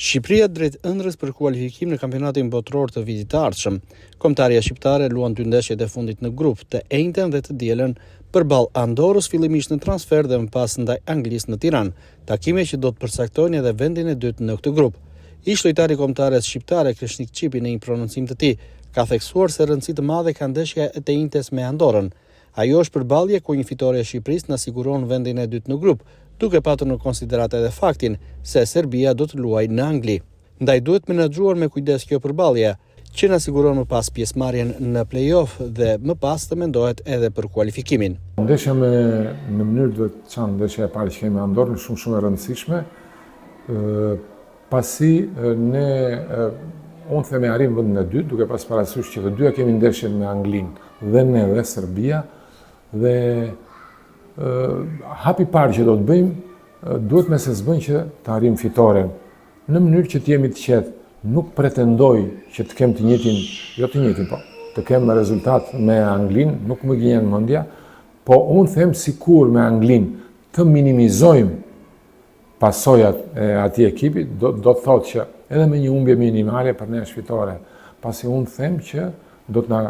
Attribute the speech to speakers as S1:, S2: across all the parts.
S1: Shqipëria drejt ëndrrës për kualifikim në Kampionatin Botëror të vitit të ardhshëm. Kombëtarja shqiptare luan dy ndeshjet e fundit në grup, të enjten dhe të dielën, përballë Andorrës fillimisht në transfertë dhe më pas ndaj Anglisë në Tiranë, takime që do të përcaktojnë edhe vendin e dytë në këtë grup. Ish-lojtari i kombëtares shqiptare Kreshnik Çipi në një prononcim të tij ka theksuar se rëndësi të madhe ka ndeshja e të enjtes me Andorrën. Ajo është përballje ku një fitore e Shqipërisë na siguron vendin e dytë në grup, duke patur në konsideratë edhe faktin se Serbia do të luajë në Angli. Ndaj duhet menaxhuar me kujdes kjo përballje, që na siguron më pas pjesëmarrjen në play-off dhe më pas të mendohet edhe për kualifikimin.
S2: Ndeshja me në mënyrë të veçantë ndeshja e parë që kemi me Andorrën shumë shumë e rëndësishme, Pasi ne, unë them e arrijmë vendin e dytë, duke pas parasysh që të dyja kemi ndeshjen me Anglinë dhe ne dhe Serbia, dhe hapi i parë që do të bëjmë, duhet me se s'bën që të arrijmë fitoren, në mënyrë që të jemi të qetë, nuk pretendoj që të kem të njëjtin, jo të njëjtin, po, të kem rezultat me Anglinë, nuk më gënjen mendja, po unë them sikur me Anglinë të minimizojmë pasojat e atij ekipi, do, do të thotë që edhe me një humbje minimale për ne është fitore, pasi unë them që do të na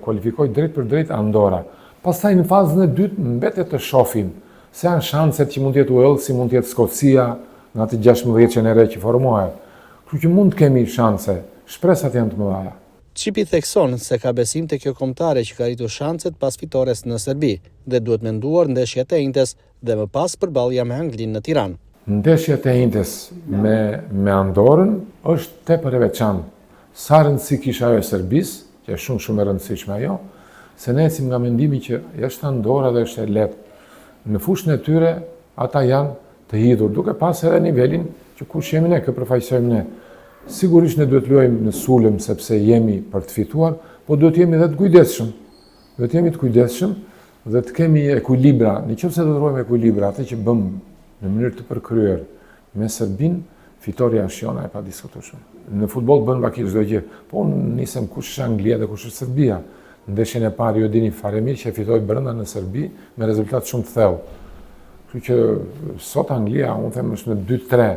S2: kualifikojë drejtpërdrejt Andora. Pastaj në fazën e dytë mbetet të shohim se janë shanset që mund të jetë Uellsi, mund të jetë Skocia në atë 16-shen e re që formohet. Kështu që mund të kemi shanse, shpresat janë të mëdha.
S1: Çipi thekson se ka besim te kjo kombëtare që ka rritur shanset pas fitores në Serbi dhe duhet menduar ndeshja e të enjtes dhe më pas përballja me Anglinë në Tiranë.
S2: Ndeshja e të enjtes me me Andorrën është tepër e veçantë. Sa rëndësi kish ajo e Serbisë, që është shumë shumë e rëndësishme ajo, se ne ecim nga mendimi që është Andorra dhe është e lehtë. Në fushën e tyre ata janë të hidhur, duke pas edhe nivelin që kush jemi ne, kë përfaqësojmë ne. Sigurisht ne duhet të luajmë në sulm sepse jemi për të fituar, po duhet të jemi edhe të kujdesshëm. Duhet të jemi të kujdesshëm dhe të kemi ekuilibra. Në qoftë se do të ruajmë ekuilibra, atë që bëmë në mënyrë të përkryer me Serbinë, fitorja është jona e padiskutueshme. Në futboll bën vaki çdo gjë, po unë nisem kush është Anglia dhe kush është Serbia. Ndeshjen e parë ju e dini fare mirë që e fitoi brenda në Serbi me rezultat shumë të thellë. Kështu që sot Anglia, unë them është në 2-3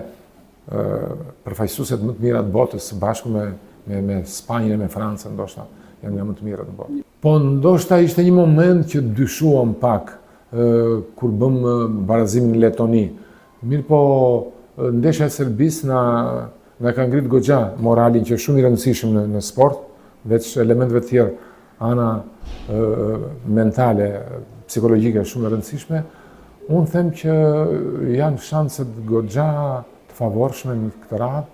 S2: përfaqësueset më të mira të botës së bashku me me me Spanjën e me Francën, ndoshta janë nga më të mirat në botë. Po ndoshta ishte një moment që dyshuam pak kur bëmë barazimin në Letoni. Mirëpo ndeshja e Serbisë na na ka ngrit goxha moralin që është shumë i rëndësishëm në në sport, veç elementëve të tjerë, ana e, mentale, psikologjike është shumë e rëndësishme. Unë them që janë shanset goxha të favorshme në këtë radhë,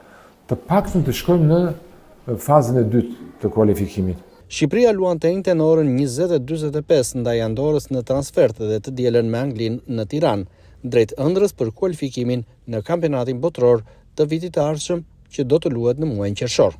S2: të paktën të shkojmë në fazën e dytë të kualifikimit.
S1: Shqipëria luan të enjten në orën 20:45 ndaj Andorrës në transfertë dhe të dielën me Anglinë në Tiranë, drejt ëndrrës për kualifikimin në Kampionatin Botëror të vitit të ardhshëm që do të luhet në muajin qershor.